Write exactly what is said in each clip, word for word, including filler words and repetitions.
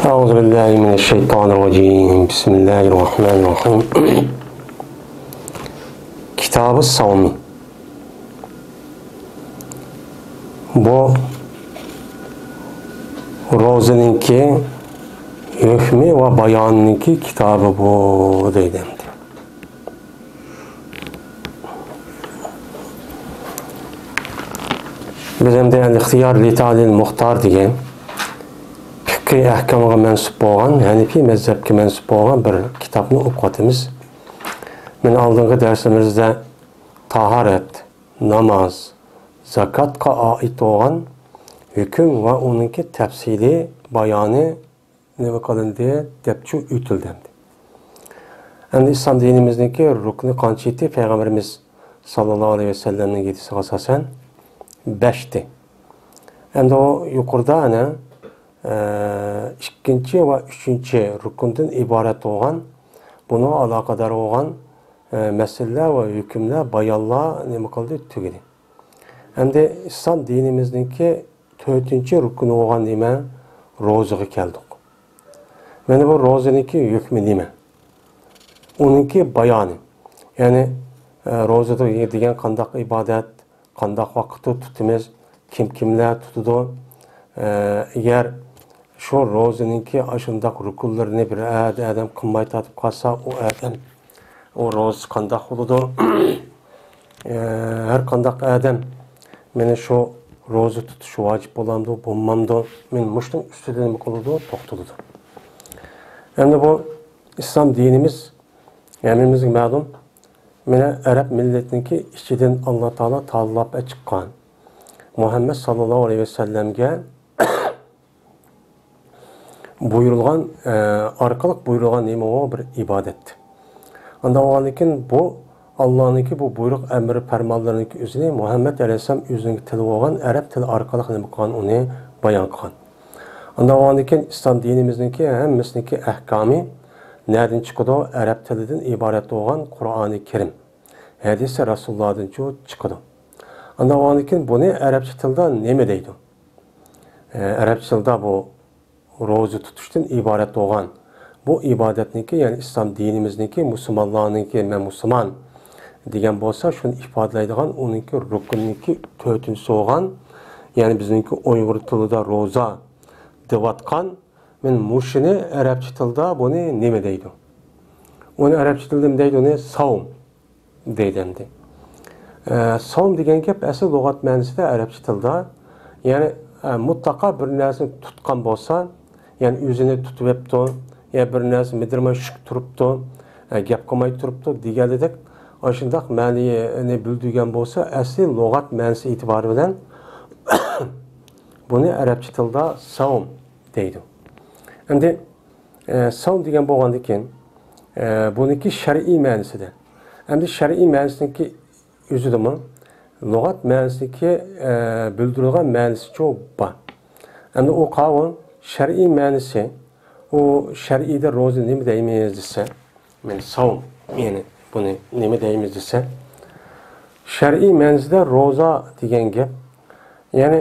أعوذ بالله من الشيطان الرجيم. بسم الله الرحمن الرحيم. كتاب الصوم. بۇ روزىنىڭكى ھۆكمى ۋە بايانىنىڭكى كىتابى بۇ دەيدۇ ئەمدى. بىز ئەمدى ئەل ئىختىيار لىتالىل مۇختار دېگەن پىقھىي ئەھكامغا مەنسۇپ بولغان، ھەنىفىي مەزھەپكە مەنسۇپ بولغان بىر كىتابنى ئوقۇۋاتىمىز. مانا ئالدىنقى دەرسىمىزدە تاھارەت، ناماز، زاكاتقا ئائىت بولغان ھۆكۈم ۋە ئۇنىڭكى تەپسىلىي بايانى نېمە قىلىندى دەپچۇ ئۆتۈلدى ئەمدى. ئەمدى ئىسلام دىنىمىزنىڭكى رۇكنى قانچىتى؟ پەيغەمبىرىمىز ساللاللاھۇ ئەلەيھى ۋەسەللەمنىڭ ھەدىسىگە ئاساسەن بەشتى. ئەمدى ئۇ يۇقىرىدا ئەنە، ئە، ئىككىنچى ۋە ئۈچىنچى رۇكۇندىن ئىبارەت بولغان، بۇنىڭغا ئالاقىدار بولغان، ئە، مەسىلىلەر ۋە ھۆكۈملەر، بايانلار نېمە قىلدى؟ تۈگىدى. ئەمدى ئىسلام دىنىمىزنىڭكى تۆتىنچى رۇكنى بولغان نېمە؟ روزىغا كەلدۇق. مانا بۇ روزىنىڭكى ھۆكمى نېمە؟ ئۇنىڭكى بايانى. يەنى، ئە، روزا دېگەن قانداق ئىبادەت، قانداق ۋاقىتتا تۇتىمىز، كىم كىملەر تۇتىدۇ؟ ئە، ئەگەر شۇ روزىنىڭكى ئاشۇنداق رۇكۇنلىرىنى بىر ئادەم قىلماي تارتىپ قالسا، ئۇ ئادەم، ئۇ روزىسى قانداق بولىدۇ؟ ئە، ھەر قانداق ئادەم مانا شۇ روزا تۇتۇش ۋاجىپ بولامدۇ، بولمامدۇ؟ مانا مۇشۇنىڭ ئۈستىدە نېمە قىلىدۇ؟ توختىلىدۇ. ئەمدى بۇ ئىسلام دىنىمىز ھەممىمىزگە مەلۇم، مانا ئەرەب مىللىتىنىڭكى ئىچىدىن ئاللا تائالا تاللاپ چىققان، مۇھەممەد ساللاللاھۇ ئەلەيھى ۋەسەللەمگە بۇيرۇلغان، ئە، ئارقىلىق بۇيرۇلغان نېمە ئۇ؟ بىر ئىبادەت. ئانداق بولغاندىكىن بۇ ئاللانىڭكى بۇ بۇيرۇق، ئەمر، پەرمانلىرىنىڭكى ئۆزىنى مۇھەممەد ئەلەيھىسسالام ئۆزىنىڭكى تىلى بولغان ئەرەب تىلى ئارقىلىق نېمە قىلغان؟ ئۇنى بايان قىلغان. ئانداق بولغاندىكىن ئىسلام دىنىمىزنىڭكى ھەممىسىنىڭكى ئەھكامى نەدىن چىقىدۇ؟ ئەرەب تىلىدىن ئىبارەت بولغان قۇرئانى كەرىم، ھەدىسى رەسۇلۇللادىنچۇ چىقىدۇ. ئانداق بولغاندىكىن بۇنى ئەرەبچە تىلدا نېمە دەيدۇ؟ ئە، ئەرەبچە تىلدا بۇ روزا تۇتۇشتىن ئىبارەت بولغان بۇ ئىبادەتنىڭكى، يەنى ئىسلام دىنىمىزنىڭكى، مۇسۇلمانلارنىڭكى، مەن مۇسۇلمان دېگەن بولسا، شۇنى ئىپادىلەيدىغان ئۇنىڭكى رۇكنىنىڭكى تۆتىنچىسى بولغان، يەنى بىزنىڭكى ئۇيغۇر تىلىدا روزا دەۋاتقان، مانا مۇشۇنى ئەرەبچە تىلدا بۇنى نېمە دەيدۇ؟ ئۇنى ئەرەبچە تىلدا نېمە دەيدۇ؟ ئۇنى ساۋم دەيدۇ ئەمدى. ئە، ساۋم دېگەن گەپ ئەسلى لۇغەت مەنىسىدە ئەرەبچە تىلدا، يەنى، ئە، مۇتلەقا بىر نەرسىنى تۇتقان بولسا، يەنى ئۆزىنى تۇتۇۋېپتۇ، يا بىر نەرسە مىدىرماي شۈك تۇرۇپتۇ، ئە، گەپ قىلماي تۇرۇپتۇ دېگەندەك، ئاشۇنداق مەنىنى بىلدۈرگەن بولسا، ئەسلى لۇغەت مەنىسى ئېتىبارى بىلەن بۇنى ئەرەبچە تىلدا ساۋم دەيدۇ. ئەمدى، ئە، ساۋم دېگەن بولغاندىكىن، ئە، بۇنىڭكى شەرئىي مەنىسىدە. ئەمدى شەرئىي مەنىسىنىڭكى ئۆزىدىمۇ لۇغەت مەنىسىدىكى، ئە، بىلدۈرۈلگەن مەنىسىچۇ بار. ئەمدى ئۇ قاۋۇل شەرئىي مەنىسى، ئۇ شەرئىيدە روزا نېمە دەيمىز دېسە، مەن ساۋم، يەنى بۇنى نېمە دەيمىز دېسە، شەرئىي مەنىسىدە روزا دېگەن گەپ، يەنى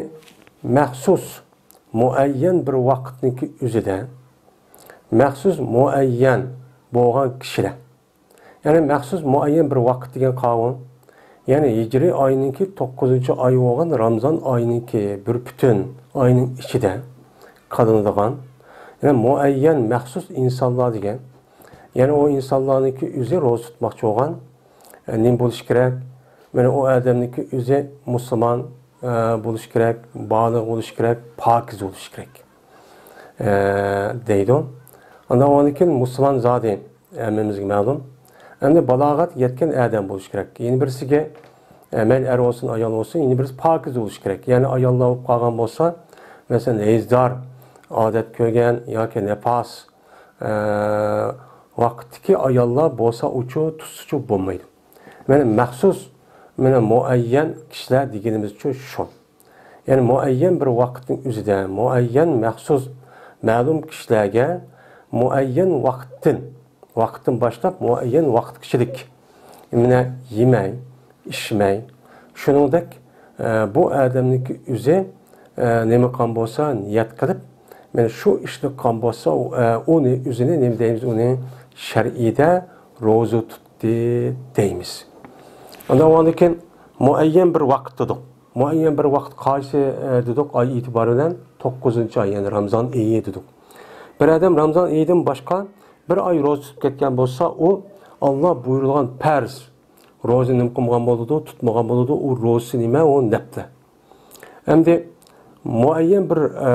مەخسۇس، مۇئەييەن بىر ۋاقىتنىڭكى ئۆزىدە مەخسۇس مۇئەييەن بولغان كىشىلەر. يەنى مەخسۇس مۇئەييەن بىر ۋاقىت دېگەن قاۋۇل، يەنى ھىجرىي ئاينىڭكى توققۇزىنچى ئايى بولغان رامزان ئاينىڭكى بىر پۈتۈن ئاينىڭ ئىچىدە قىلىنىدىغان، يەنى مۇئەييەن مەخسۇس ئىنسانلار دېگەن، يەنى ئۇ ئىنسانلارنىڭكى ئۆزى روزا تۇتماقچى بولغان، ئە، نېمە بولۇشى كېرەك؟ مانا ئۇ ئادەمنىڭكى ئۆزى مۇسۇلمان، ئە، بولۇشى كېرەك، بالىغ بولۇشى كېرەك، پاكىز بولۇشى كېرەك، ئە، دەيدۇ. ئاندىن كېيىن مۇسۇلمان زادى ھەممىمىزگە مەلۇم. ئەمدى بالاغەت يەتكەن ئادەم بولۇشى كېرەك. يەنە بىرسىگە، ئە، مەيلى ئەر بولسۇن، ئايال بولسۇن، يەنە بىرسى پاكىز بولۇشى كېرەك. يەنى ئاياللار بولۇپ قالغان بولسا، مەسىلەن، ھەيزدار، ئادەت كۆرگەن ياكى نىپاس، ئە، ۋاقىتتىكى ئاياللار بولسا ئۇچۇ، تۇتسىچۇ بولمايدۇ. مانا مەخسۇس، مانا مۇئەييەن كىشىلەر دېگىنىمىزچۇ شۇ. يەنى مۇئەييەن بىر ۋاقىتنىڭ ئۆزىدە، مۇئەييەن مەخسۇس مەلۇم كىشىلەرگە مۇئەييەن ۋاقىتتىن، ۋاقىتتىن باشلاپ مۇئەييەن ۋاقىتقىچىلىك مانا يېمەي، ئىچمەي، شۇنىڭدەك، ئە، بۇ ئادەمنىڭكى ئۆزى، ئە، نېمە قىلغان بولسا، نىيەت قىلىپ، مانا شۇ ئىشنى قىلغان بولسا، ئۇ، ئە، ئۇنى ئۆزىنى نېمە دەيمىز؟ ئۇنى شەرئىيدە روزا تۇتتى دەيمىز. ئاندىن ئۇنىڭدىن كېيىن مۇئەييەن بىر ۋاقىت دېدۇق. مۇئەييەن بىر ۋاقىت قايسى، ئە، دېدۇق؟ ئاي ئېتىبارى بىلەن توققۇزىنچى ئاي، يەنى رامزان ئېيى دېدۇق. بىر ئادەم رامزان ئېيىدىن باشقا بىر ئاي روزا تۇتۇپ كەتكەن بولسا، ئۇ ئاللا بۇيرۇلغان پەرز روزا نېمە قىلمىغان بولىدۇ، تۇتمىغان بولىدۇ. ئۇ روزىسى نېمە؟ ئۇ نەپلە. ئەمدى مۇئەييەن بىر، ئە،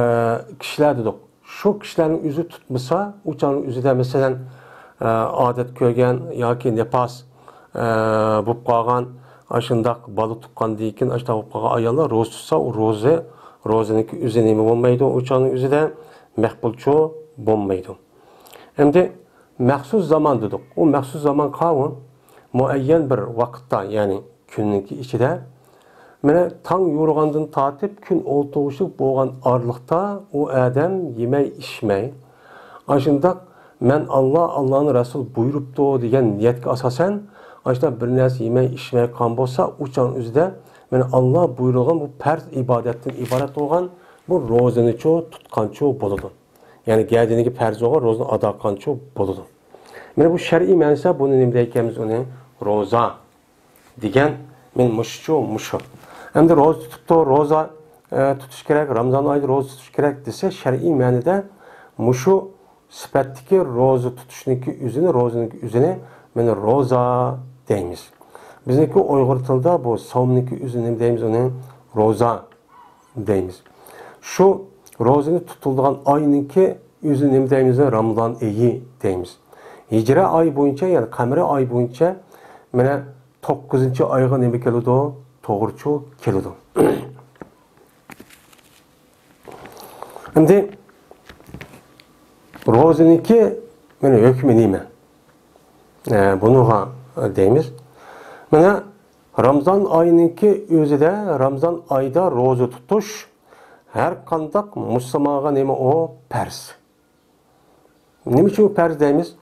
كىشىلەر دېدۇق. شۇ كىشىلەرنىڭ ئۆزى تۇتمىسا، ئۇ چاغنىڭ ئۆزىدە، مەسىلەن، ئە، ئادەت كۆرگەن ياكى نىپاس، ئە، بولۇپ قالغان، ئاشۇنداق بالا تۇغقاندىن كېيىن ئاشۇنداق بولۇپ قالغان ئاياللار روزا تۇتسا، ئۇ روزا، روزىنىڭكى ئۆزى نېمە بولمايدۇ، ئۇ چاغنىڭ ئۆزىدە مەقبۇلچۇ بولمايدۇ. ئەمدى مەخسۇس زامان دېدۇق. ئۇ مەخسۇس زامان قاۋۇ؟ مۇئەييەن بىر ۋاقىتتا، يەنى كۈننىڭكى ئىچىدە، مانا، تاڭ يورۇغاندىن تارتىپ كۈن ئولتۇرغۇچىلىق بولغان ئارىلىقتا ئۇ ئادەم يېمەي، ئىچمەي، ئاشۇنداق، مەن ئاللا، ئاللانىڭ رەسۇلى بۇيرۇپتۇ دېگەن نىيەتكە ئاساسەن، ئاشۇنداق بىر نەرسە يېمەي، ئىچمەي قالغان بولسا، ئۇ چاغنىڭ ئۆزىدە، مانا، ئاللا بۇيرۇغان بۇ پەرز ئىبادەتتىن ئىبارەت بولغان بۇ روزىنىچۇ تۇتقانچۇ بولىدۇ. يەنى گەدىنىگە پەرز بولغان روزىنى ئادا قىلغانچۇ بولىدۇ. مانا بۇ شەرئىي مەنىسى، بۇنى نېمە دەيدىكەنمىز ئۇنى؟ روزا دېگەن، مانا مۇشۇچۇ، مۇشۇ. ئەمدى روزا تۇتۇپتۇ، روزا، ئە، تۇتۇش كېرەك، رامزان ئايدا روزا تۇتۇش كېرەك دېسە، شەرئىي مەنىدە مۇشۇ سۈپەتتىكى روزا تۇتۇشنىڭكى ئۆزىنى، روزىنىڭكى ئۆزىنى مانا روزا دەيمىز. بىزنىڭكى ئۇيغۇر تىلىدا بۇ ساۋمنىڭكى ئۆزىنى نېمە دەيمىز ئۇنى؟ روزا دەيمىز. شۇ روزىنى تۇتۇلىدىغان ئاينىڭكى ئۆزى نېمە دەيمىز؟ رامىزان ئېيى دەيمىز. ھىجرە ئاي بويىچە، يەنى قەمەرىي ئاي بويىچە، مانا، توققۇزىنچى ئايغا نېمە كېلىدۇ؟ توغرىچۇ كېلىدۇ. ئەمدى روزىنىڭكى، مانا، ھۆكمى نېمە؟ ئە، بۇنىڭغا دەيمىز. مانا، رامزان ئايىنىڭكى ئۆزىدە، رامزان ئايدا روزا تۇتۇش ھەر قانداق مۇسۇلمانغا نېمە ئۇ؟ پەرز. نېمە ئۈچۈن پەرز دەيمىز؟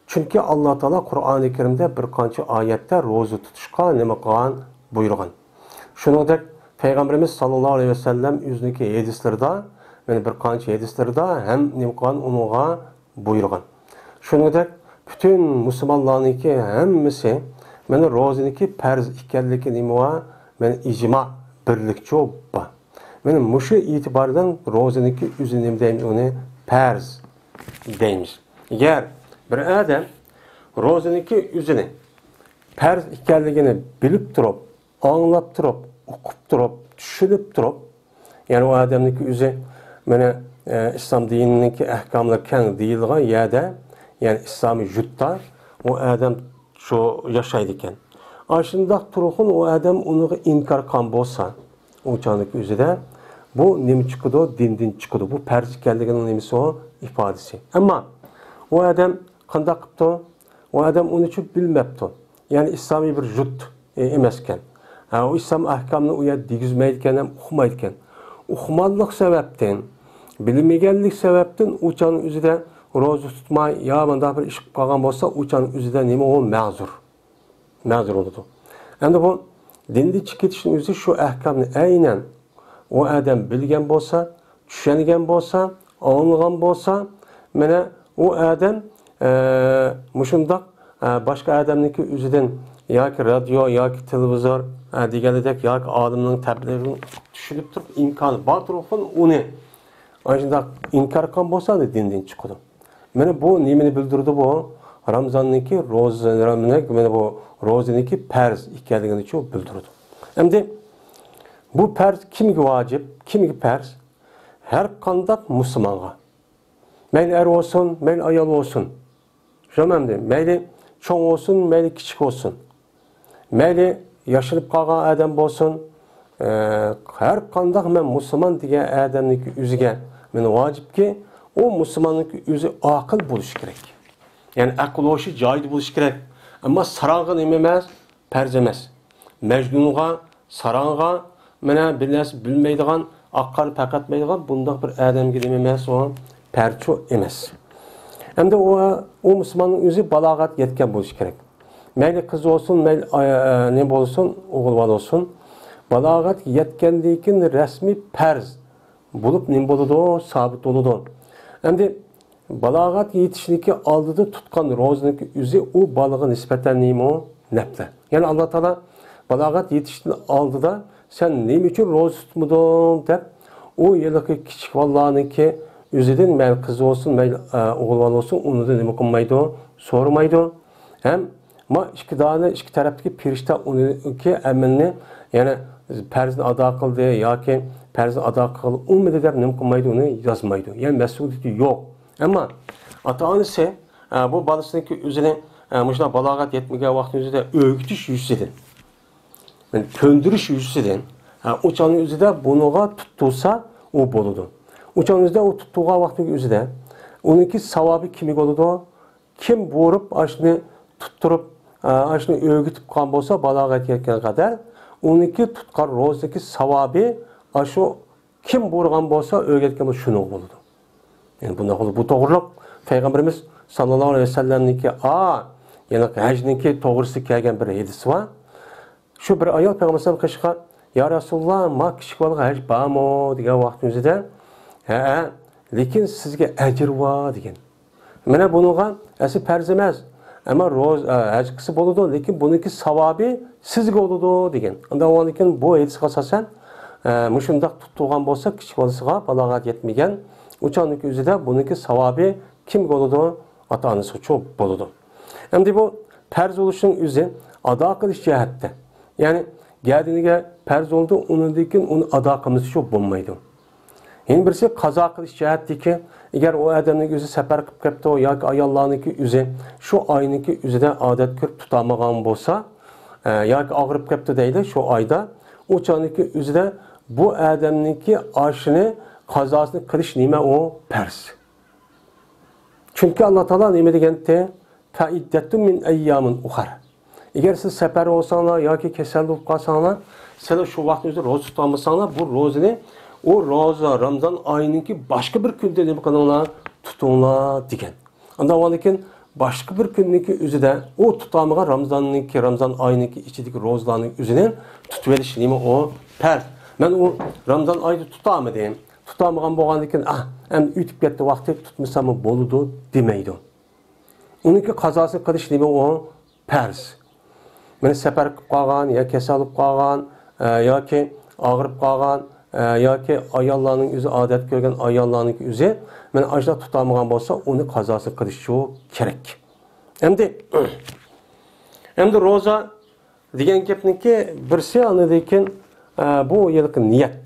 چۈنكى ئاللا تائالا قۇرئانى كەرىمدە بىر قانچە ئايەتتە روزا تۇتۇشقا نېمە قىلغان؟ بۇيرۇغان. شۇنىڭدەك پەيغەمبىرىمىز ساللاللاھۇ ئەلەيھى ۋەسەللەم ئۆزىنىڭكى ھەدىسلىرىدا، يەنى بىر قانچە ھەدىسلىرىدا ھەم نېمە قىلغان؟ ئۇنىڭغا بۇيرۇغان. شۇنىڭدەك پۈتۈن مۇسۇلمانلارنىڭكى ھەممىسى مانا روزىنىڭكى پەرز ئىكەنلىكى نېمە بار؟ مانا ئىجما، بىرلىكچۇ بار. مانا مۇشۇ ئېتىبار بىلەن روزىنىڭكى ئۆزى نېمە دەيمىز ئۇنى؟ پەرز دەيمىز. ئەگەر بىر ئادەم روزىنىڭكى ئۆزىنى پەرز ئىكەنلىكىنى بىلىپ تۇرۇپ، ئاڭلاپ تۇرۇپ، ئۇقۇپ تۇرۇپ، چۈشىنىپ تۇرۇپ، يەنى ئۇ ئادەمنىڭكى ئۆزى مانا، ئە، ئىسلام دىنىنىڭكى ئەھكاملىرى كەڭ دېيىلغان يەردە، يەنى ئىسلامىي يۇرتتا ئۇ ئادەم شۇ ياشايدىكەن. ئاشۇنداق تۇرغۇن ئۇ ئادەم ئۇنىڭغا ئىنكار قىلغان بولسا، ئۇ چاغدىكى ئۆزىدە بۇ نېمە چىقىدۇ؟ دىندىن چىقىدۇ. بۇ پەرز ئىكەنلىكىنىڭ نېمىسى ئۇ؟ ئىپادىسى. ئەمما ئۇ ئادەم قانداق قىپتۇ؟ ئۇ ئادەم ئۇنى چۈ بىلمەپتۇ. يەنى ئىسلامىي بىر يۇرت، ئى، ئەمەسكەن. ھە، ئۇ ئىسلام ئەھكامىنى ئۇ يەردە دېگۈزمەيدىكەن ھەم ئۇقمايدىكەن. ئۇقمانلىق سەۋەبتىن، بىلمىگەنلىك سەۋەبتىن ئۇ چاغنىڭ ئۆزىدە روزا تۇتماي يا مۇنداق بىر ئىش قىلىپ قالغان بولسا، ئۇ چاغنىڭ ئۆزىدە نېمە ئۇ؟ مەزۇر. مەزۇر بولىدۇ. ئەمدى بۇ دىندىن چىقىپ كېتىشنىڭ ئۆزى شۇ ئەھكامنى ئەينەن ئۇ ئادەم بىلگەن بولسا، چۈشەنگەن بولسا، ئاڭلىغان بولسا، مانا ئۇ ئادەم، ئە، مۇشۇنداق، ئە، باشقا ئادەمنىڭكى ئۆزىدىن ياكى رادىيو ياكى تېلېۋىزور، ئە، دېگەندەك ياكى ئالىمنىڭ تەبلىغىنى چۈشىنىپ تۇرۇپ ئىمكانى بار تۇرۇپ ئۇنى ئاشۇنداق ئىنكار قىلغان بولسا، دىندىن چىقىدۇ. مانا بۇ نېمىنى بىلدۈرىدۇ بۇ؟ رامزاننىڭكى روزا، مانا بۇ روزىنىڭكى پەرز ئىكەنلىكىنى شۇ بىلدۈرىدۇ. ئەمدى بۇ پەرز كىمگە ۋاجىپ، كىمگە پەرز؟ ھەر قانداق مۇسۇلمانغا. مەيلى ئەر بولسۇن، مەيلى ئايال بولسۇن. شۇ ئەمدى مەيلى چوڭ بولسۇن، مەيلى كىچىك بولسۇن. مەيلى ياشىنىپ قالغان ئادەم بولسۇن، ئە، ھەر قانداق مەن مۇسۇلمان دېگەن ئادەمنىڭكى ئۆزىگە مانا ۋاجىپكى، ئۇ مۇسۇلماننىڭكى ئۆزى ئاقىل بولۇشى كېرەك. يەنى ئەقىل ھوشى جايىدا بولۇشى كېرەك. ئەمما ساراڭغا نېمە ئەمەس؟ پەرز ئەمەس. مەجنۇنغا، ساراڭغا، مانا بىر نەرسە بىلمەيدىغان، ئاق قارا پەرق ئەتمەيدىغان بۇنداق بىر ئادەمگە نېمە ئەمەس ئۇ؟ پەرچۇ ئەمەس. ئەمدى ئۇ، ئۇ مۇسۇلماننىڭ ئۆزى بالاغەتكە يەتكەن بولۇشى كېرەك. مەيلى قىز بولسۇن، مەيلى، ئا، ئا، نېمە بولسۇن، ئوغۇل بالا بولسۇن. بالاغەتكە يەتكەندىن كېيىن رەسمىي پەرز بولۇپ نېمە بولىدۇ؟ سابىت بولىدۇ. ئەمدى بالاغەتكە يېتىشنىڭكى ئالدىدا تۇتقان روزىنىڭكى ئۆزى ئۇ بالىغا نىسبەتەن نېمە؟ نەپلە. يەنى ئاللا تائالا بالاغەت يېتىشتىن ئالدىدا سەن نېمە ئۈچۈن روزا تۇتمىدىڭ دەپ، ئۇ ھېلىقى كىچىك بالىلارنىڭكى ئۆزىدىن، مەيلى قىز بولسۇن، مەيلى، ئە، ئوغۇل بالا بولسۇن، ئۇنىڭدىن نېمە قىلمايدۇ، سورىمايدۇ. ھەم ما ئىككى دانە، ئىككى تەرەپتىكى پەرىشتە ئۇنىڭكى ئەمىلىنى، يەنى پەرزنى ئادا قىلدى ياكى پەرزنى ئادا قىلغىلى ئۇنىمىدى دەپ نېمە قىلمايدۇ، ئۇنى يازمايدۇ. يەنى مەسئۇلىيىتى يوق. ئەمما ئاتا-ئانىسى، ئە، بۇ بالىسىنىڭكى ئۆزىنى، ئە، مۇشۇنداق بالاغەت يەتمىگەن ۋاقتىنىڭ ئۆزىدە ئۆگىتىش يۈزىسىدىن، يەنى كۆندۈرۈش يۈزىسىدىن، ئە، ئۇ چاغنىڭ ئۆزىدە بۇنىڭغا تۇتتۇرسا، ئۇ بولىدۇ. ئۇ چاغنىڭ ئۆزىدە ئۇ تۇتتۇرغان ۋاقتىنىڭ ئۆزىدە ئۇنىڭكى ساۋابى كىمگە بولىدۇ؟ كىم بۇيرۇپ ئاشۇنى تۇتتۇرۇپ، ئاشۇنى ئۆگىتىپ قىلغان بولسا، بالاغەتكە يەتكەن قەدەر، ئۇنىڭكى تۇتقان روزىنىڭكى ساۋابى ئاشۇ كىم بۇيرۇغان بولسا، ئۆگەتكەن بولسا، شۇنىڭغا بولىدۇ. يەنى بۇنداق بولىدۇ. بۇ توغرىلىق پەيغەمبىرىمىز ساللاللاھۇ ئەلەيھى ۋەسەللەمنىڭكى، ئا، يەنى ھەجنىڭكى توغرىسىدا كەلگەن بىر ھەدىسى بار. شۇ بىر ئايال پەيغەمبەر ئەلەيھىسسالام قېشىغا، يا رەسۇلاللا، ما كىچىك بالىغا ھەج بارمۇ دېگەن ۋاقتىمىزدا، ھەئە، لېكىن سىزگە ئەجىر بار دېگەن. مانا بۇنىڭغا ئەسلى پەرز ئەمەس، ئەمما روز-، ئە، ھەج قىلسا بولىدۇ، لېكىن بۇنىڭكى ساۋابى سىزگە بولىدۇ دېگەن. ئاندىن كېيىن بۇ ھەدىسكە ئاساسەن، ئە، مۇشۇنداق تۇتۇلغان بولسا، كىچىك بالىسىغا بالاغەت يەتمىگەن، ئۇ چاغنىڭكى ئۆزىدە بۇنىڭكى ساۋابى كىمگە بولىدۇ؟ ئاتا-ئانىسىغىچۇ بولىدۇ. ئەمدى بۇ پەرز بولۇشنىڭ ئۆزى ئادا قىلىش جەھەتتە، يەنى گەدىنىگە پەرز بولىدۇ، ئۇنىڭدىن كېيىن ئۇنى ئادا قىلمىسىچۇ بولمايدۇ. يەنە بىرسى قازا قىلىش جەھەتتىكى، ئەگەر ئۇ ئادەمنىڭ ئۆزى سەپەر قىلىپ كەپتۇ ياكى ئاياللارنىڭكى ئۆزى شۇ ئاينىڭكى ئۆزىدە ئادەت كۆرۈپ تۇتالمىغان بولسا، ئە، ياكى ئاغرىپ كەپتۇ دەيلى شۇ ئايدا، ئۇ چاغنىڭكى ئۆزىدە بۇ ئادەمنىڭكى ئاشۇنى قازاسىنى قىلىش نېمە ئۇ؟ پەرز. چۈنكى ئاللا تائالا نېمە دېگەنتى؟ فەئىددەتۇن مىن ئەييامىن ئۇخەر. ئەگەر سىز سەپەر بولساڭلار ياكى كېسەل بولۇپ قالساڭلار، سىلەر شۇ ۋاقىتنىڭ ئۆزىدە روزا تۇتالمىساڭلار، بۇ روزىنى، ئۇ روزا، رامزان ئايىنىڭكى باشقا بىر كۈندە نېمە قىلىڭلار؟ تۇتۇڭلار دېگەن. ئاندىن كېيىن باشقا بىر كۈننىڭكى ئۆزىدە ئۇ تۇتالمىغان رامزاننىڭكى، رامزان ئايىنىڭكى ئىچىدىكى روزىلارنىڭ ئۆزىنى تۇتۇۋېلىش نېمە ئۇ؟ پەرز. مەن ئۇ رامزان ئايدا تۇتالمىدىم. تۇتالمىغان بولغاندىن كېيىن، ئاھ، ئەمدى ئۆتۈپ كەتتى ۋاقتى، تۇتمىساممۇ بولىدۇ دېمەيدۇ. ئۇنىڭكى قازاسىنى قىلىش نېمە ئۇ؟ پەرز. مانا سەپەر قىلىپ قالغان يا كېسەل بولۇپ قالغان، ئە، ياكى ئاغرىپ قالغان، ئە، ياكى ئاياللارنىڭ ئۆزى، ئادەت كۆرگەن ئاياللارنىڭكى ئۆزى، مانا ئاشۇنداق تۇتالمىغان بولسا، ئۇنى قازاسىنى قىلىشى كېرەك. ئەمدى، ئەمدى روزا دېگەن گەپنىڭكى بىرسى، ئاندىن كېيىن، ئە، بۇ ھېلىقى نىيەت.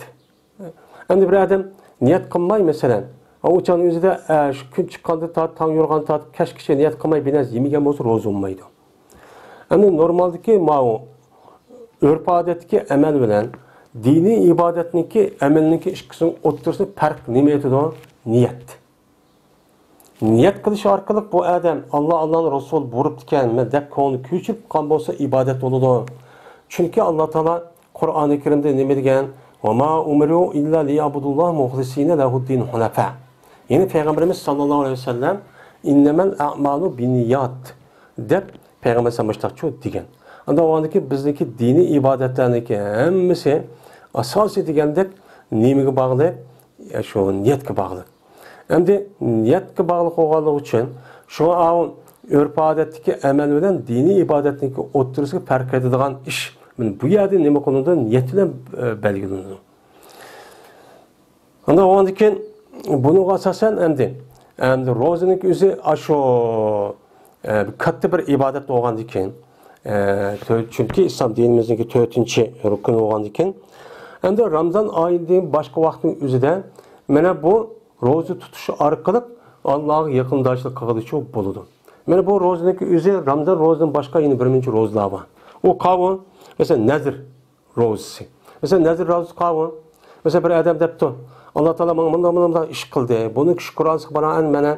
ئەمدى بىر ئادەم نىيەت قىلماي، مەسىلەن، ئۇ چاغنىڭ ئۆزىدە، ئە، شۇ كۈن چىققاندىن تارتىپ، تاڭ يورۇغاندىن تارتىپ، كەچكىچە نىيەت قىلماي بىر نەرسە يېمىگەن بولسا، روزا بولمايدۇ. ئەمدى نورمالدىكى ماۋۇ ئۆرپ-ئادەتتىكى ئەمەل بىلەن دىنىي ئىبادەتنىڭكى، ئەمەلنىڭكى ئىككىسىنىڭ ئوتتۇرىسىدا پەرق نېمە ئېيتىدۇ؟ نىيەت. نىيەت قىلىش ئارقىلىق بۇ ئادەم، «ئاللا، ئاللانىڭ رەسۇلى بۇيرۇپتىكەن، مەن» دەپ كۆڭلى كۆچۈرۈپ قىلغان بولسا، ئىبادەت بولىدۇ. چۈنكى ئاللا تائالا قۇرئانى كەرىمدە نېمە دېگەن؟ «ۋەما ئۇمىرۇ ئىللا لىيەئبۇدۇللاھ مۇخلىسىنە لەھۇددىن ھۇنەفا.» يەنى پەيغەمبىرىمىز ساللاللاھۇ ئەلەيھى ۋەسەللەم، «ئىننەمەل ئەئمالۇ بىننىيات» دەپ پەيغەمبەر سەللەللاھۇ ئەلەيھى ۋەسەللەم مۇشۇنداقچۇ دېگەن. ئاندىن بىزنىڭكى دىنىي ئىبادەتلەرنىڭكى ھەممىسى ئاساسىي دېگەندەك نېمىگە باغلىق؟ شۇ نىيەتكە باغلىق. ئەمدى نىيەتكە باغلىق بولغانلىقى ئۈچۈن، شۇڭا ئاۋۇ ئۆرپ-ئادەتتىكى ئەمەل بىلەن دىنىي ئىبادەتنىڭكى ئوتتۇرىسىغا پەرق قىلىدىغان ئىش. مانا بۇ يەردە نېمە قىلىنىدۇ؟ نىيەت بىلەن، ئە، بەلگىلىنىدۇ. ئاندىن كېيىن بۇنىڭغا ئاساسەن ئەمدى، ئەمدى روزىنىڭكى ئۆزى ئاشۇ، ئە، كاتتا بىر ئىبادەت بولغاندىن كېيىن، ئە، تۆ-، چۈنكى ئىسلام دىنىمىزنىڭكى تۆتىنچى رۇكنى بولغاندىن كېيىن، ئەمدى رامزان ئايىدىن باشقا ۋاقىتنىڭ ئۆزىدە مانا بۇ روزا تۇتۇش ئارقىلىق ئاللاغا يېقىنداشلىق قىلغىلىچۇ بولىدۇ. مانا بۇ روزىنىڭكى ئۆزى رامزان روزىدىن باشقا يەنە بىر نەچچە روزىلار بار. ئۇ قاۋۇ، مەسىلەن، نەزىر روزىسى. مەسىلەن، نەزىر روزىسى قاۋۇ. مەسىلەن، بىر ئادەم دەپتۇ، «ئاللا تائالا ماڭا مۇنداق، مۇنداق، مۇنداق ئىش قىلدى. بۇنىڭ شۈكرانىسىغا بىنائەن مانا،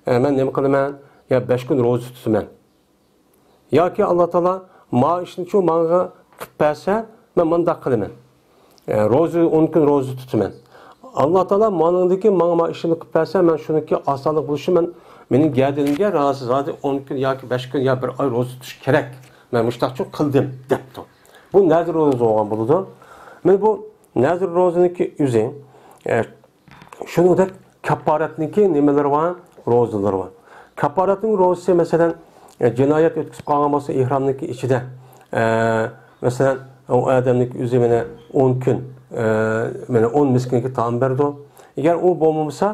ئە، مەن نېمە قىلىمەن؟ يا بەش كۈن روزا تۇتىمەن. ياكى ئاللا تائالا ما ئىشنىچۇ ماڭا قىلىپ بەرسە، مەن مۇنداق قىلىمەن. ئە، روزا، ئون كۈن روزا تۇتىمەن. ئاللا تائالا مانىڭدىكى ماڭا ما ئىشنى قىلىپ بەرسە، مەن شۇنىڭكى ئاسانلىق بولۇشى، مەن، مېنىڭ گەدىنىمگە رازى، زادى ئون كۈن ياكى بەش كۈن يا بىر ئاي روزا تۇتۇش كېرەك. مەن مۇشۇنداقچۇ قىلدىم» دەپتۇ. بۇ نەزىر روزا بولغان بولىدۇ. مانا بۇ نەزىر روزىنىڭكى ئۆزى، ئە، شۇنىڭدەك كاپپارەتنىڭكى نېمىلىرى بار؟ روزىلىرى بار. كاپپارەتنىڭ روزىسى، مەسىلەن، ئە، جىنايەت ئۆتكۈزۈپ قالغان بولسا ئېھرامنىڭكى ئىچىدە، ئە، مەسىلەن، ئۇ ئادەمنىڭكى ئۆزى مانا ئون كۈن، ئە، مانا ئون مىسكىنگە تائام بەردى. ئەگەر ئۇ بولمىسا،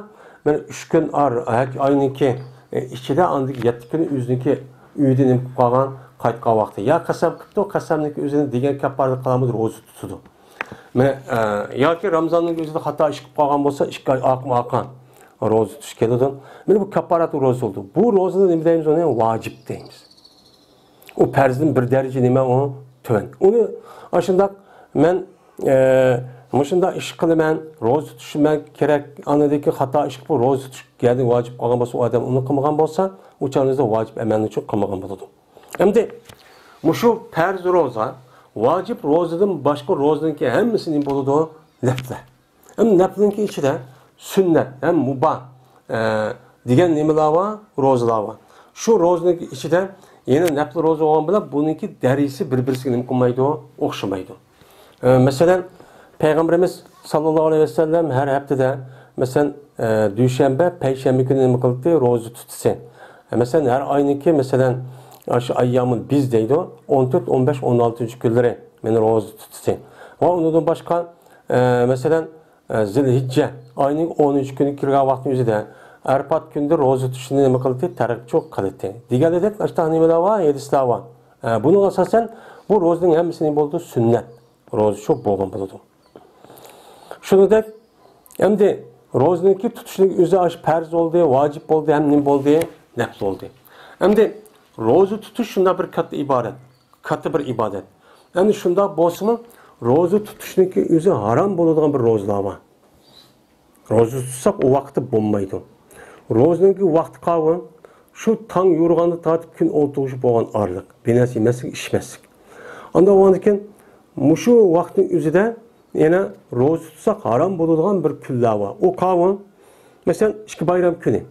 مانا ئۈچ كۈن ئار-، ھەج ئاينىڭكى، ئە، ئىچىدە ئاندىن يەتتە كۈنى ئۆزىنىڭكى ئۆيىدە نېمە قىلىپ قالغان، قايتقان ۋاقتى. يا قەسەم قىپتۇ، قەسەمنىڭكى ئۆزىنى دېگەن كاپپارەت قىلالمىدى، روزا تۇتىدۇ. مانا، ئە، ياكى رامزاننىڭ ئۆزىدە خاتا ئىش قىلىپ قالغان بولسا، ئىككى ئاي ئارقىمۇ ئارقان روزا تۇتۇش كېلىدۇ. مانا بۇ كاپپارەت روزا بولىدۇ. بۇ روزىنى نېمە دەيمىز ئۇنى؟ ۋاجىپ دەيمىز. ئۇ پەرزدىن بىر دەرىجە نېمە ئۇ؟ تۆۋەن. ئۇنى ئاشۇنداق مەن، ئە، مۇشۇنداق ئىش قىلىمەن، روزا تۇتۇشۇم كېرەك، ئاندىن كېيىن خاتا ئىش قىلىپ روزا تۇتۇش يەنى ۋاجىپ قالغان بولسا، ئۇ ئادەم ئۇنى قىلمىغان بولسا، ئۇ چاغدا ۋاجىپ ئەمەلنى چۈشۈن قىلمىغان بولىدۇ. ئەمدى مۇشۇ پەرز روزا، ۋاجىپ روزىدىن باشقا روزىنىڭكى ھەممىسى نېمە بولىدۇ؟ نەپلە. ھەم نەپلىنىڭكى ئىچىدە سۈننەت ھەم مۇباھ، ئە، دېگەن نېمىلەر بار؟ روزىلار بار. شۇ روزىنىڭكى ئىچىدە يەنە نەپلى روزا بولغان بىلەن بۇنىڭكى دەرىجىسى بىر-بىرسىگە نېمە قىلمايدۇ؟ ئوخشىمايدۇ. ئە، مەسىلەن، پەيغەمبىرىمىز ساللاللاھۇ ئەلەيھى ۋەسەللەم ھەر ھەپتىدە، مەسىلەن، ئە، دۈشەنبە، پەيشەنبە كۈنى نېمە قىلاتتى؟ روزا تۇتاتتى. ئە، مەسىلەن، ھەر ئاينىڭكى، مەسىلەن، ئاشۇ ئەييامۇل بىز دەيدۇ، ئون تۆت، ئون بەش، ئون ئالتىنچى كۈنلىرى مانا روزا تۇتاتتى. ۋە ئۇنىڭدىن باشقا، ئە، مەسىلەن، ئە، زىلھىججە ئاينىڭ ئونىنچى كۈنى كىرگەن ۋاقىتنىڭ ئۆزىدە ئەرپات كۈنىدە روزا تۇتۇشنى نېمە قىلاتتى؟ تەرغىب چوق قىلاتتى. دېگەندەك، ئاشۇنداق نېمىلەر بار، ھەدىسلەر بار. ئە، بۇنىڭغا ئاساسەن بۇ روزىنىڭ ھەممىسى نېمە بولىدۇ؟ سۈننەت. روزا شۇ بولغان بولىدۇ. شۇنىڭدەك، ئەمدى روزىنىڭكى تۇتۇشنىڭ ئۆزى ئاشۇ پەرز بولدى، ۋاجىپ بولدى، ھەم نېمە بولدى؟ نەپلى بولدى. ئەمدى روزا تۇتۇش شۇنداق بىر كاتتا ئىبادەت، كاتتا بىر ئىبادەت. ئەمدى شۇنداق بولسىمۇ، روزا تۇتۇشنىڭكى ئۆزى ھارام بولىدىغان بىر روزىلار بار. روزا تۇتساق، ئۇ ۋاقىتتا بولمايدۇ. روزىنىڭكى ۋاقتى قاۋۇ، شۇ تاڭ يورۇغاندا تارتىپ كۈن ئولتۇرغۇچە بولغان ئارىلىق. بىر نەرسە يېمەسلىك، ئىچمەسلىك. ئاندىن بولغاندىن كېيىن، مۇشۇ ۋاقىتنىڭ ئۆزىدە يەنە روزا تۇتساق، ھارام بولىدىغان بىر كۈنلەر بار. ئۇ قاۋۇ، مەسىلەن، ئىككى بايرام كۈنى.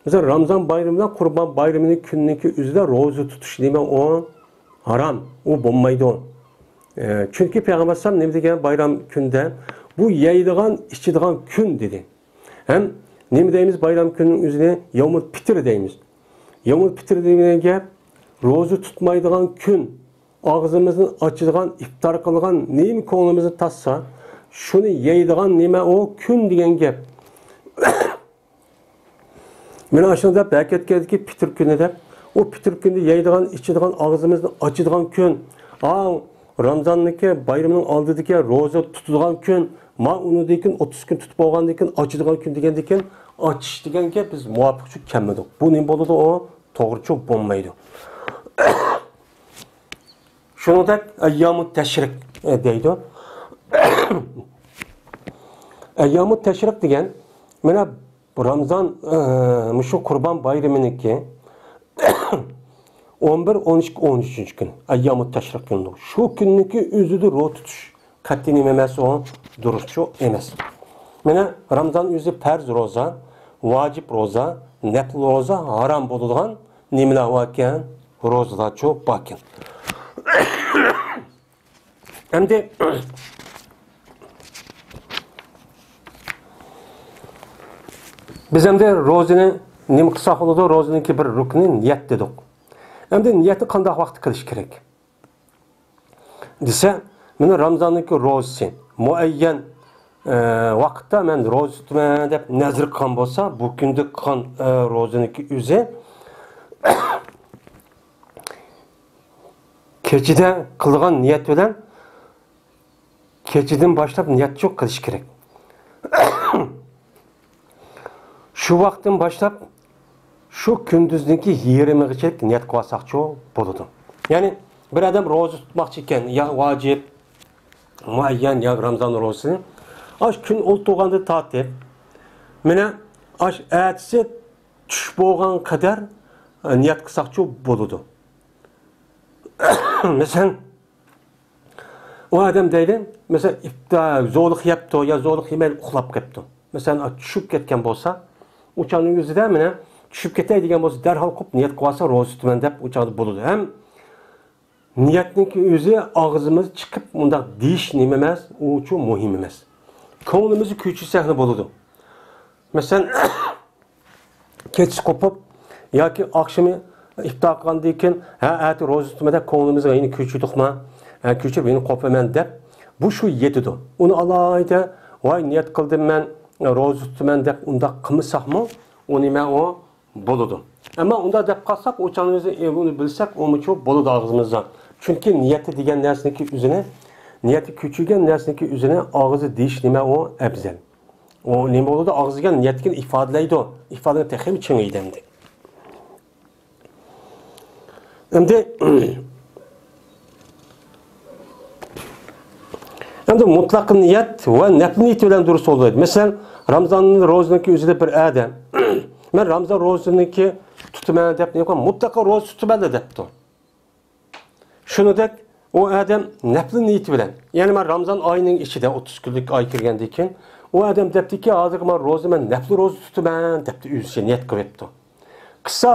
مەسىلەن، رامزان بايرىمى بىلەن قۇربان بايرىمىنىڭ كۈنىنىڭكى ئۆزىدە روزا تۇتۇش نېمە ئۇ؟ ھارام. ئۇ بولمايدۇ. ئە، چۈنكى پەيغەمبەر ئەلەيھىسسالام نېمە دېگەن بايرام كۈندە؟ بۇ يەيدىغان، ئىچىدىغان كۈن دېدى. ھەم نېمە دەيمىز بايرام كۈنىنىڭ ئۆزىنى؟ يەۋمۇل پىتىر دەيمىز. يەۋمۇل پىتىر دېگەن گەپ، روزا تۇتمايدىغان كۈن، ئاغزىمىزنى ئاچىدىغان، ئىپتار قىلىدىغان، نېمە كۆڭلىمىزنى تارتسا، شۇنى يەيدىغان نېمە ئۇ؟ كۈن دېگەن گەپ. مانا ئاشۇنى دەپ ھەرىكەتكەندىكى پىتىر كۈنى دەپ، ئۇ پىتىر كۈندە يەيدىغان، ئىچىدىغان، ئاغزىمىزنى ئاچىدىغان كۈن. ئاۋۇ رامزاننىڭكى بايرىمىنىڭ ئالدىدىكى روزا تۇتىدىغان كۈن. ما ئۇنىڭدىن كېيىن ئوتتۇز كۈن تۇتۇپ بولغاندىن كېيىن ئاچىدىغان كۈن دېگەندىن كېيىن ئاچىش دېگەنگە بىز مۇۋاپىقچۇ كەلمىدۇق. بۇ نېمە بولىدۇ ئۇ؟ توغرىچۇ بولمايدۇ. شۇنىڭدەك ئەييامۇ تەشرىق، ئە، دەيدۇ. ئەييامۇ تەشرىق دېگەن، مانا بۇ رامزان، ئە، مۇشۇ قۇربان بايرىمىنىڭكى ئون بىر، ئون ئىككى، ئون ئۈچىنچى كۈن، ئەييامۇ تەشرىق كۈنىدۇ. شۇ كۈننىڭكى ئۆزىدە روزا تۇتۇش قەتئىي نېمە ئەمەس ئۇ؟ دۇرۇسچۇ ئەمەس. مانا رامزان ئۆزى پەرز روزا، ۋاجىپ روزا، نەپلى روزا، ھارام بولىدىغان نېمىلەر باركەن؟ روزىلارچۇ باركەن. ئەمدى بىز ئەمدى روزىنى نېمە قىلساق بولىدۇ؟ روزىنىڭكى بىر رۇكنى نىيەت دېدۇق. ئەمدى نىيەتنى قانداق ۋاقىتتا قىلىش كېرەك؟ دېسە، مانا رامزاننىڭكى روزىسى مۇئەييەن، ئە، ۋاقىتتا مەن روزا تۇتىمەن دەپ نەزىر قىلغان بولسا، بۇ كۈندە قىلغان، ئە، روزىنىڭكى ئۆزى كېچىدە قىلغان نىيەت بىلەن كېچىدىن باشلاپ نىيەتچۇ قىلىش كېرەك. شۇ ۋاقىتتىن باشلاپ شۇ كۈندۈزنىڭكى يېرىمىغىچە نىيەت قىلىۋالساقچۇ بولىدۇ. يەنى بىر ئادەم روزا تۇتماقچى ئىكەن، يا ۋاجىپ، مۇئەييەن، يا رامزان روزىسىنى، ئاشۇ كۈن ئولتۇرغاندىن تارتىپ، مانا ئاشۇ ئەتىسى چۈش بولغان قەدەر، ئە، نىيەت قىلساقچۇ بولىدۇ. مەسىلەن، ئۇ ئادەم دەيلى، مەسىلەن، ئىپتار، زورلۇق يەپتۇ يا زورلۇق يېمەي ئۇخلاپ قېپتۇ. مەسىلەن، چۈشۈپ كەتكەن بولسا، ئۇ چاغنىڭ ئۆزىدە مانا چۈشۈپ كېتەي دېگەن بولسا، دەرھال قوپ نىيەت قىلىۋالسا، روزا تۇتىمەن دەپ ئۇ چاغدا بولىدۇ. ھەم نىيەتنىڭكى ئۆزى ئاغزىمىز چىقىپ مۇنداق دېيىش نېمە ئەمەس، ئۇچۇ مۇھىم ئەمەس. كۆڭلىمىزنى كۆچۈرسەكلا بولىدۇ. مەسىلەن، كېچىسى قوپۇپ ياكى ئاخشىمى ئىپتار قىلغاندىن كېيىن، ھە، ئەتە روزا تۇتىمەن دەپ كۆڭلىمىزنى يەنە كۆچۈردۇقما؟ ھە، كۆچۈرۈپ يەنە قوپىمەن دەپ، بۇ شۇ يېتىدۇ. ئۇنى ئالاھىدە، ۋاي، نىيەت قىلدىم مەن، روزا تۇتىمەن دەپ ئۇنداق قىلمىساقمۇ، ئۇ نېمە ئۇ؟ بولىدۇ. ئەمما ئۇنداق دەپ قالساق، ئۇ چاغدا بىز ئۇنى بىلسەك، ئۇمۇچۇ بولىدۇ ئاغزىمىزدا. چۈنكى نىيەتتە دېگەن نەرسىنىڭكى ئۆزىنى، نىيەتتە كۆچۈرگەن نەرسىنىڭكى ئۆزىنى ئاغزىدا دېيىش نېمە ئۇ ئەۋزەل. ئۇ نېمە بولىدۇ؟ ئاغزىدا دېگەن نىيەتتىن ئىپادىلەيدۇ. ئىپادىنى تېخىمۇ چىڭىيدۇ ئەمدى. ئەمدى، ئەمدى مۇتلەق نىيەت ۋە نەپلى نىيىتى بىلەن دۇرۇس بولىدۇ. مەسىلەن، رامزان روزىنىڭكى ئۆزىدە بىر ئادەم، مەن رامزان روزىنىڭكى تۇتىمەن دەپ نېمە قىلغان، مۇتلەقا روزا تۇتىمەن دەپتۇ. شۇنىڭدەك ئۇ ئادەم نەپلى نىيىتى بىلەن، يەنى مەن رامزان ئايىنىڭ ئىچىدە ئوتتۇز كۈنلۈك ئاي كىرگەندىن كېيىن، ئۇ ئادەم دەپتىكى، ھازىرقى مەن روزا، مەن نەپلى روزا تۇتىمەن دەپتۇ، ئۆزىچە نىيەت قىلىۋەپتۇ. قىلسا،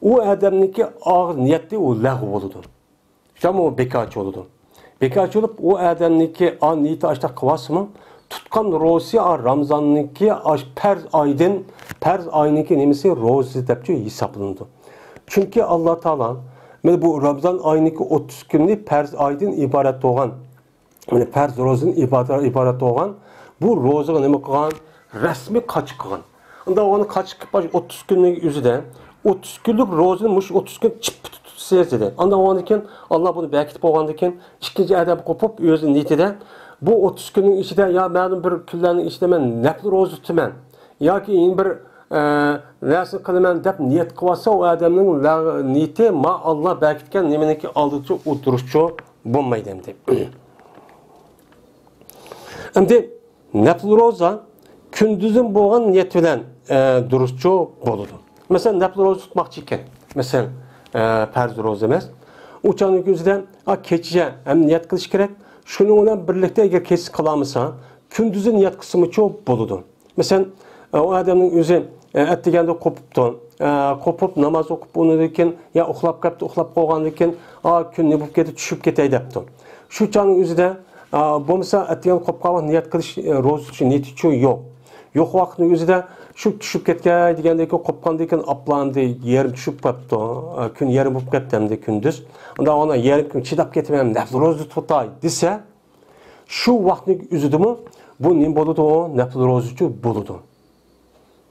ئۇ ئادەمنىڭكى ئاغ نىيەتى ئۇ لەغۋ بولىدۇ. شۇڭا ئۇ بىكارچى بولىدۇ. بىكارچى بولۇپ، ئۇ ئادەمنىڭكى ئا نىيىتى ئاشتاق قىلىۋالسىمۇ، تۇتقان روزىسى ئا رامزاننىڭكى ئاش پەرز ئايدىن، پەرز ئاينىڭكى نېمىسى روزىسى دەپچۇ ھېسابلىنىدۇ. چۈنكى ئاللا تائالا مانا بۇ رامزان ئاينىڭكى ئوتتۇز كۈنى پەرز ئايدىن ئىبارەت بولغان، مانا پەرز روزىدىن ئىبارەت، ئىبارەت بولغان بۇ روزىغا نېمە قىلغان؟ رەسمىي قاچا قىلغان. ئۇنداق بولغاندا قاچا قىلىپ، ئوتتۇز كۈننىڭ ئۆزىدە، ئوتتۇز كۈنلۈك روزىنى مۇشۇ ئوتتۇز كۈن چىپپا تۇتۇسىز دېدى. ئاندىن بولغاندىن كېيىن، ئاللا بۇنى بەكىتىپ بولغاندىن كېيىن، ئىككىنچى ئادەم قوپۇپ، ئۆزى نىيىتىدە، بۇ ئوتتۇز كۈننىڭ ئىچىدە يا مەلۇم بىر كۈنلەرنىڭ ئىچىدە مەن نەپلى روزا تۇتىمەن ياكى يەنە بىر، ئە، نەرسە قىلىمەن دەپ نىيەت قىلىۋالسا، ئۇ ئادەمنىڭ لە-، نىيىتى ما ئاللا بەكىتكەن نېمىنىڭكى ئالدىچۇ ئولتۇرۇشچۇ بولمايدۇ ئەمدى. ئەمدى نەپلى روزا كۈندۈزدىن بولغان نىيەت بىلەن، ئە، دۇرۇسچۇ بولىدۇ. مەسىلەن، نەپلى روزا تۇتماقچى ئىكەن. مەسىلەن، ئە، پەرز روزا ئەمەس. ئۇ چاغنىڭ ئۆزىدە، ئا، كېچىچە ھەم نىيەت قىلىش كېرەك. شۇنىڭ بىلەن بىرلىكتە ئەگەر كېچىسى قىلالمىسا، كۈندۈزى نىيەت قىلسىمۇچۇ بولىدۇ. مەسىلەن، ئۇ ئادەمنىڭ ئۆزى، ئە، ئەتىگەندە قوپۇپتۇ. ئە، قوپۇپ ناماز ئوقۇپ، ئۇنىڭدىن كېيىن يا ئۇخلاپ قاپتۇ، ئۇخلاپ قالغاندىن كېيىن، ئا، كۈن نېمە بولۇپ كەتتى، چۈشۈپ كەتەي دەپتۇ. شۇ چاغنىڭ ئۆزىدە، ئا، بولمىسا ئەتىگەن قوپۇپ قالغان نىيەت قىلىش، ئە، روزا تۇتۇش نىيىتىچۇ يوق. يوق ۋاقىتنىڭ ئۆزىدە شۇ چۈشۈپ كەتكەي دېگەندىن كېيىن، قوپقاندىن كېيىن ئاپلا ئەمدى يېرىم چۈشۈپ قاپتۇ. ئا، كۈن يېرىم بولۇپ كەتتى ئەمدى كۈندۈز. ئۇنداق ئانا يېرىم كۈن چىداپ كېتىمەن، نەپلى روزا تۇتاي دېسە، شۇ ۋاقىتنىڭ ئۆزىدىمۇ بۇ نېمە بولىدۇ؟ نەپلى روزىچۇ بولىدۇ.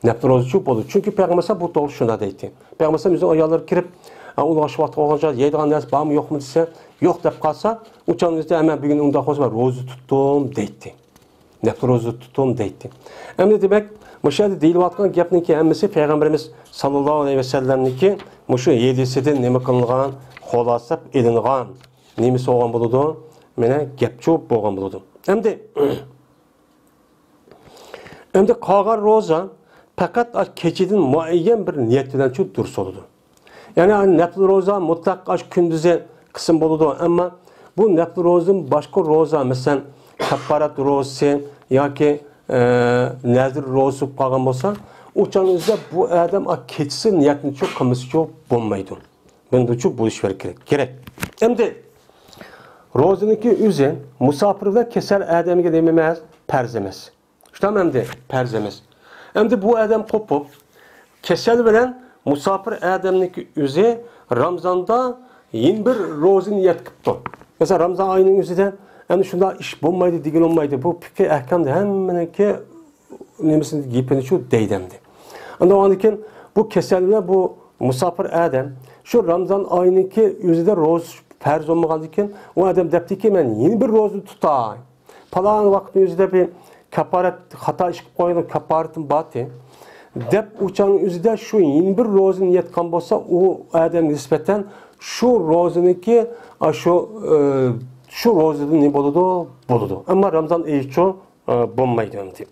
نەپلى روزىچۇ بولىدۇ. چۈنكى پەيغەمبەر بۇ توغرا شۇنداق دەيتتى. پەيغەمبەر ئۆزىنىڭ ئاياللىرى كىرىپ، ئە، ئۇلار شۇ ۋاقىت بولغانچە يەيدىغان نەرسە بارمۇ يوقمۇ دېسە، يوق دەپ قالسا، ئۇ چاغنىڭ ئۆزىدە، ئەمە بۈگۈن ئۇنداق بولسا مەن روزا تۇتتۇم دەيتتى. نەپلى روزا تۇتتۇم دەيتتى. ئەمدى دېمەك، مۇشۇ يەردە دېيىلىۋاتقان گەپنىڭكى ھەممىسى پەيغەمبىرىمىز ساللاللاھۇ ئەلەيھى ۋەسەللەمنىڭكى مۇشۇ ھەدىسىدىن نېمە قىلىنغان، خۇلاسە ئېلىنغان. نېمىسى بولغان بولىدۇ؟ مانا گەپچۇ بولغان بولىدۇ. ئەمدى، ئەمدى قالغان روزا پەقەت ئاشۇ كېچىدىن مۇئەييەن بىر نىيەت بىلەنچۇ دۇرۇس بولىدۇ. يەنى نەپلى روزا مۇتلەق ئاشۇ كۈندۈزى قىسىم بولىدۇ. ئەمما بۇ نەپلى روزىدىن باشقا روزا، مەسىلەن، كەپپارەت روزىسى ياكى، ئە، نەزىر روزىسى بولۇپ قالغان بولسا، ئۇ چاغنىڭ ئۆزىدە بۇ ئادەم ئا كېچىسى نىيەتنىچۇ قىلمىسىچۇ بولمايدۇ. مەندىچۇ بولۇش كېرەك. كېرەك. ئەمدى روزىنىڭكى ئۆزى مۇساپىر ۋە كېسەل ئادەمگە نېمە ئەمەس؟ پەرز ئەمەس. شۇنداقمۇ ئەمدى؟ پەرز ئەمەس. ئەمدى بۇ ئادەم قوپۇپ، كېسەل بىلەن مۇساپىر ئادەمنىڭكى ئۆزى رامزاندا يەنە بىر روزىنى نىيەت قىپتۇ. مەسىلەن، رامزان ئايىنىڭ ئۆزىدە ئەمدى شۇنداق ئىش بولمايدۇ دېگىلى بولمايدۇ. بۇ پىقھىي ئەھكامدا ھەممىنىڭكى نېمىسىنى، گېپىنى شۇ دەيدۇ ئەمدى. ئاندىن ئاندىن كېيىن بۇ كېسەل بىلەن بۇ مۇساپىر ئادەم شۇ رامزان ئايىنىڭكى ئۆزىدە روزا پەرز بولمىغاندىن كېيىن، ئۇ ئادەم دەپتىكى، مەن يەنە بىر روزا تۇتاي. پالان ۋاقىتنىڭ ئۆزىدە بىر كاپارەت، خاتا ئىش قىلىپ قويغان كاپارىتىم بارتى، دەپ ئۇ چاغنىڭ ئۆزىدە شۇ يەنە بىر روزىنى نىيەتقان بولسا، ئۇ ئادەمگە نىسبەتەن شۇ روزىنىڭكى، ئا، شۇ، ئە، شۇ روزىدىن نېمە بولىدۇ؟ بولىدۇ. ئەمما رامزان ئېيىچۇ، ئە، بولمايدۇ ئەمدى.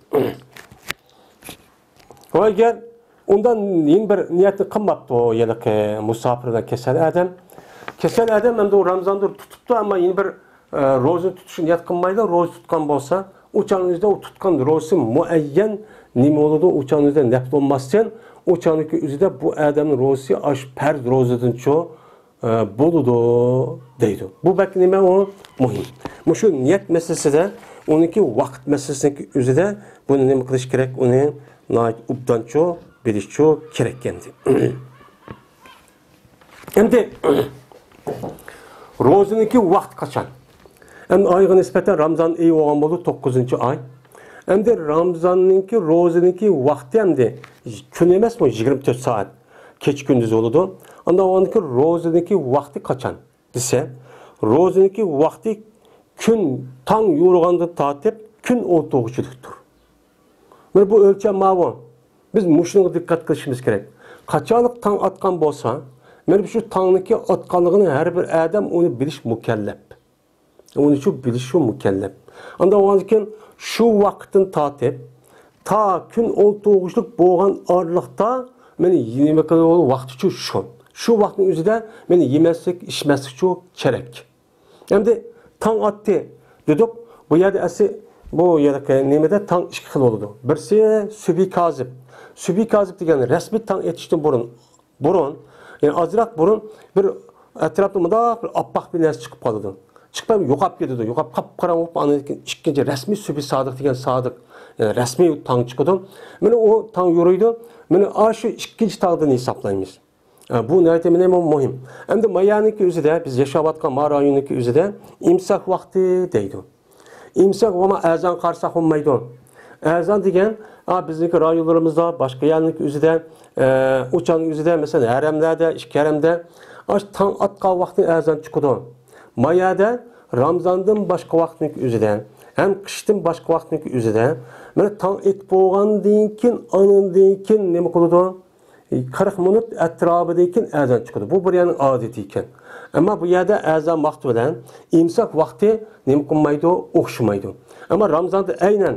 ۋە ئەگەر ئۇنداق يەنە بىر نىيەتنى قىلماپتۇ، ھېلىقى مۇساپىر ۋە كېسەل ئادەم. كېسەل ئادەم ئەمدى ئۇ رامزاندا تۇتۇپتۇ، ئەمما يەنە بىر، ئە، روزىنى تۇتۇشنى نىيەت قىلمايدۇ، روزا تۇتقان بولسا، ئۇ چاغنىڭ ئۆزىدە ئۇ تۇتقان روزىسى مۇئەييەن نېمە بولىدۇ، ئۇ چاغنىڭ ئۆزىدە نەپلى بولماستىن، ئۇ چاغنىڭكى ئۆزىدە بۇ ئادەمنىڭ روزىسى ئاشۇ پەرز روزىدىنچۇ، ئە، بولىدۇ دەيدۇ. بۇ بەك نېمە ئۇ؟ مۇھىم. مۇشۇ نىيەت مەسىلىسىدە، ئۇنىڭكى ۋاقىت مەسىلىسىنىڭكى ئۆزىدە بۇنى نېمە قىلىش كېرەك؟ ئۇنى ناھايىتى ئوبدانچۇ، بىلىشچۇ كېرەك ئەمدى. ئەمدى روزىنىڭكى ۋاقتى قاچان؟ ئەمدى ئايغا نىسبەتەن رامزان ئېيى بولغان بولدى، توققۇزىنچى ئاي. ئەمدى رامزاننىڭكى روزىنىڭكى ۋاقتى ئەمدى كۈن ئەمەسمۇ، يىگىرمە تۆت سائەت، كېچە كۈندۈز بولىدۇ. ئاندىن ئاندىكى روزىنىڭكى ۋاقتى قاچان دېسە، روزىنىڭكى ۋاقتى كۈن تاڭ يورۇغاندىن تارتىپ كۈن ئولتۇرغۇچىلىكتۇر. مانا بۇ ئۆلچەم ماۋۇ. بىز مۇشۇنىڭغا دىققەت قىلىشىمىز كېرەك. قاچانلىق تاڭ ئاتقان بولسا، مانا شۇ تاڭنىڭكى ئاتقانلىقىنى ھەر بىر ئادەم ئۇنى بىلىش مۇكەللەپ. ئۇنى شۇ بىلىش شۇ مۇكەللەپ. ئاندىن ئاندىن كېيىن شۇ ۋاقىتتىن تارتىپ تا كۈن ئولتۇرغۇچىلىق بولغان ئارىلىقتا مانا نېمە قىلىدۇ، ۋاقتى شۇ، شۇ. شۇ ۋاقىتنىڭ ئۆزىدە مانا يېمەسلىك، ئىچمەسلىك شۇ كېرەك. ئەمدى تاڭ ئاتتى دېدۇق. بۇ يەردە ئەسلى بۇ يەردىكى نېمىدە تاڭ ئىككى خىل بولىدۇ. بىرسى سۈبھى كازىب. سۈبھى كازىب دېگەن رەسمىي تاڭ ئېتىشتىن بۇرۇن، بۇرۇن، يەنى ئازراق بۇرۇن بىر ئەتراپتا مۇنداق بىر ئاپئاق بىر نەرسە چىقىپ قالىدۇ. چىقىپ يوقاپ كېتىدۇ. يوقاپ قاپقاراڭغۇ بولۇپ، ئاندىن كېيىن ئىككىنچى رەسمىي سۈبھى سادىق دېگەن سادىق، يەنى رەسمىي تاڭ چىقىدۇ. مانا ئۇ تاڭ يورۇيدۇ. مانا ئاشۇ ئىككىنچى تاڭدىن ھېسابلايمىز. ئە، بۇ ناھايىتى مۇھىم. ئەمدى مايانىڭكى ئۆزىدە، بىز ياشاۋاتقان ما رايوننىڭكى ئۆزىدە ئىمساك ۋاقتى دەيدۇ. ئىمساك ۋاقتى ئەزان قارىساق بولمايدۇ. ئەزان دېگەن، ئا، بىزنىڭكى رايونلىرىمىزدا، باشقا يەرنىڭكى ئۆزىدە، ئە، ئۇچاننىڭ ئۆزىدە، مەسىلەن، ھەرەملەردە، ئىككى ھەرەمدە، ئاشۇ تاڭ ئاتقان ۋاقتى ئەزان چىقىدۇ. مايەدە رامزاندىن باشقا ۋاقىتنىڭكى ئۆزىدە، ھەم قىشتىن باشقا ۋاقىتنىڭكى ئۆزىدە، مانا تاڭ ئېتىپ بولغاندىن كېيىن، ئانىڭدىن كېيىن نېمە قىلىدۇ؟ قىرىق مىنۇت ئەتراپىدىن كېيىن ئەزان چىقىدۇ. بۇ بىر يەرنىڭ ئادىتى ئىكەن. ئەمما بۇ يەردە ئەزان ۋاقتى بىلەن ئىمساك ۋاقتى نېمە قىلمايدۇ؟ ئوخشىمايدۇ. ئەمما رامزاندا ئەينەن،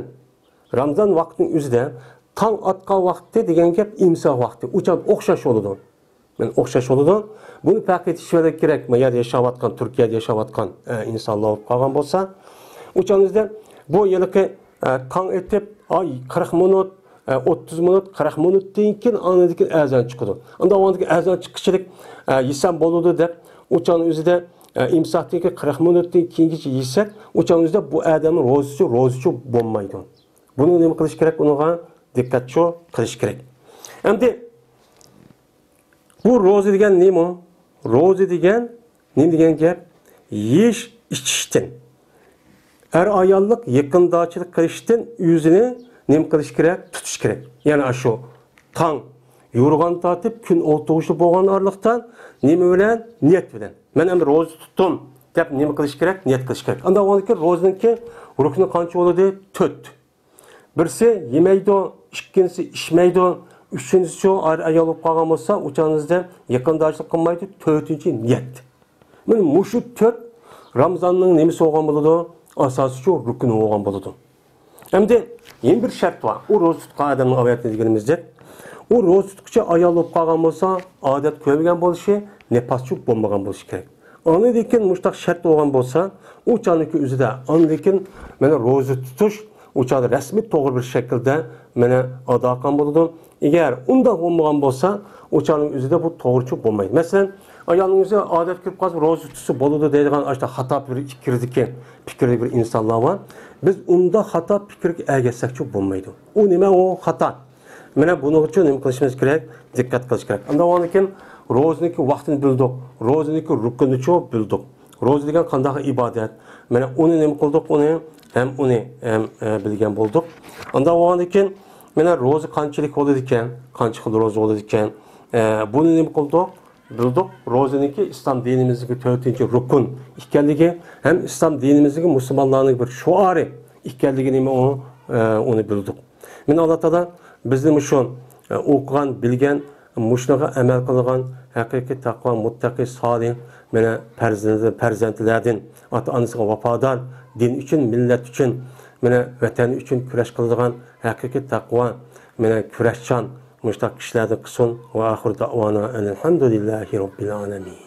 رامزان ۋاقتىنىڭ ئۆزىدە تاڭ ئاتقان ۋاقتى دېگەن گەپ ئىمساك ۋاقتى. ئۇچان ئوخشاش بولىدۇ. مانا ئوخشاش بولىدۇ. بۇنى پەرق ئېتىش كېرەك. ما يەردە ياشاۋاتقان، تۈركىيەدە ياشاۋاتقان، ئە، ئىنسانلار بولۇپ قالغان بولسا، ئۇچان ئۆزىدە بۇ ھېلىقى، ئە، تاڭ ئېتىپ، ئاي، قىرىق مىنۇت، ئە، ئوتتۇز مىنۇت، قىرىق مىنۇتتىن كېيىن ئاندىن كېيىن ئەزان چىقىدۇ. ئاندىن ئاندىن كېيىن ئەزان چىققۇچىلىك، ئە، يېسەم بولىدۇ دەپ، ئۇچان ئۆزىدە، ئە، ئىمساكتىن كېيىن قىرىق مىنۇتتىن كېيىنگىچە يېسەك، ئۇچان ئۆزىدە بۇ ئادەمنىڭ روزىسى، روزىچۇ بولمايدۇ. بۇنى نېمە قىلىش كېرەك؟ ئۇنىڭغا دىققەتچۇ قىلىش كېرەك. ئەمدى بۇ روزا دېگەن نېمە؟ روزا دېگەن نېمە دېگەن گەپ؟ يېيىش، ئىچىشتىن، ئەر-ئاياللىق يېقىنداشچىلىق قىلىشتىن ئۆزىنى نېمە قىلىش كېرەك؟ تۇتۇش كېرەك. يەنى ئاشۇ تاڭ يورۇغان تارتىپ كۈن ئولتۇرغۇچە بولغان ئارىلىقتا نېمە بىلەن؟ نىيەت بىلەن. مەن ئەمدى روزا تۇتتۇم دەپ نېمە قىلىش كېرەك؟ نىيەت قىلىش كېرەك. ئاندىن ئاندىن كېيىن روزىنىڭكى رۇكنى قانچە بولىدۇ؟ تۆت. بىرسى يېمەيدۇ، ئىككىنچىسى ئىچمەيدۇ، ئۈچىنچىسىچۇ ئەر-ئايال بولۇپ قالغان بولسا، ئۇچانىزدا يېقىنداشلىق قىلمايدۇ، تۆتىنچى نىيەت. مانا مۇشۇ تۆت رامزاننىڭ نېمىسى بولغان بولىدۇ؟ ئاساسىچۇ رۇكنى بولغان بولىدۇ. ئەمدى يەنە بىر شەرت بار. ئۇ روزا تۇتقان ئادەمنىڭ ئاۋايەتنى دېگىنىمىزدەك، ئۇ روزا تۇتقۇچە ئايال بولۇپ قالغان بولسا، ئادەت كۆرمىگەن بولۇشى، نىپاسچۇ بولمىغان بولۇشى كېرەك. ئاندىن كېيىن مۇشۇنداق شەرت بولغان بولسا، ئۇ چاغنىڭكى ئۆزىدە ئاندىن كېيىن مانا روزا تۇتۇش، ئۇ چاغدا رەسمىي توغرا بىر شەكىلدە مانا ئادا قىلغان بولىدۇ. ئەگەر ئۇنداق بولمىغان بولسا، ئۇ چاغنىڭ ئۆزىدە بۇ توغرىچۇ بولمايدۇ. مەسىلەن، ئايالنىڭ ئۆزى ئادەت كىرىپ قالسا، روزا تۇتسا بولىدۇ دەيدىغان ئاشۇنداق خاتا بىر پىكىردىكى، پىكىردىكى بىر ئىنسانلار بار. بىز ئۇنداق خاتا پىكىرگە ئەگەشسەكچۇ بولمايدۇ. ئۇ نېمە؟ ئۇ خاتا. مانا بۇنىڭ ئۈچۈن نېمە قىلىشىمىز كېرەك؟ دىققەت قىلىش كېرەك. ئاندىن كېيىن روزىنىڭكى ۋاقتىنى بىلدۇق. روزىنىڭكى رۇكنىچۇ بىلدۇق. روزا دېگەن قانداق ئىبادەت؟ مانا ئۇنى نېمە قىلدۇق؟ ئۇنى ھەم ئۇنى ھەم، ئە، بىلگەن بولدۇق. ئاندىن كېيىن مانا روزا قانچىلىك بولىدىكەن؟ قانچە خىل روزا بولىدىكەن؟ ئە، بۇنى نېمە قىلدۇق؟ بىلدۇق. روزىنىڭكى ئىسلام دىنىمىزدىكى تۆتىنچى رۇكۇن ئىكەنلىكى ھەم ئىسلام دىنىمىزدىكى مۇسۇلمانلارنىڭ بىر شوئارى ئىكەنلىكىنى ئۇ، ئە، ئۇنى بىلدۇق. مانا ئاللا تائالا بىزنى مۇشۇ، ئە، ئوقۇغان، بىلگەن، مۇشۇنىڭغا ئەمەل قىلغان ھەقىقىي تەقۋا، مۇتتەقى، سالىھ، مانا پەرزەنتى، پەرزەنتلەردىن، ئاتا-ئانىسىغا ۋاپادار، دىن ئۈچۈن، مىللەت ئۈچۈن، مانا ۋەتەن ئۈچۈن كۈرەش قىلىدىغان ھەقىقىي تەقۋا، مانا كۈرەشچان مۇشۇنداق كىشىلەردىن قىلسۇن. ۋە ئاخىر دەئۋانا ئەنىل ھەمدۇلىللاھى رەببىل ئالەمىن.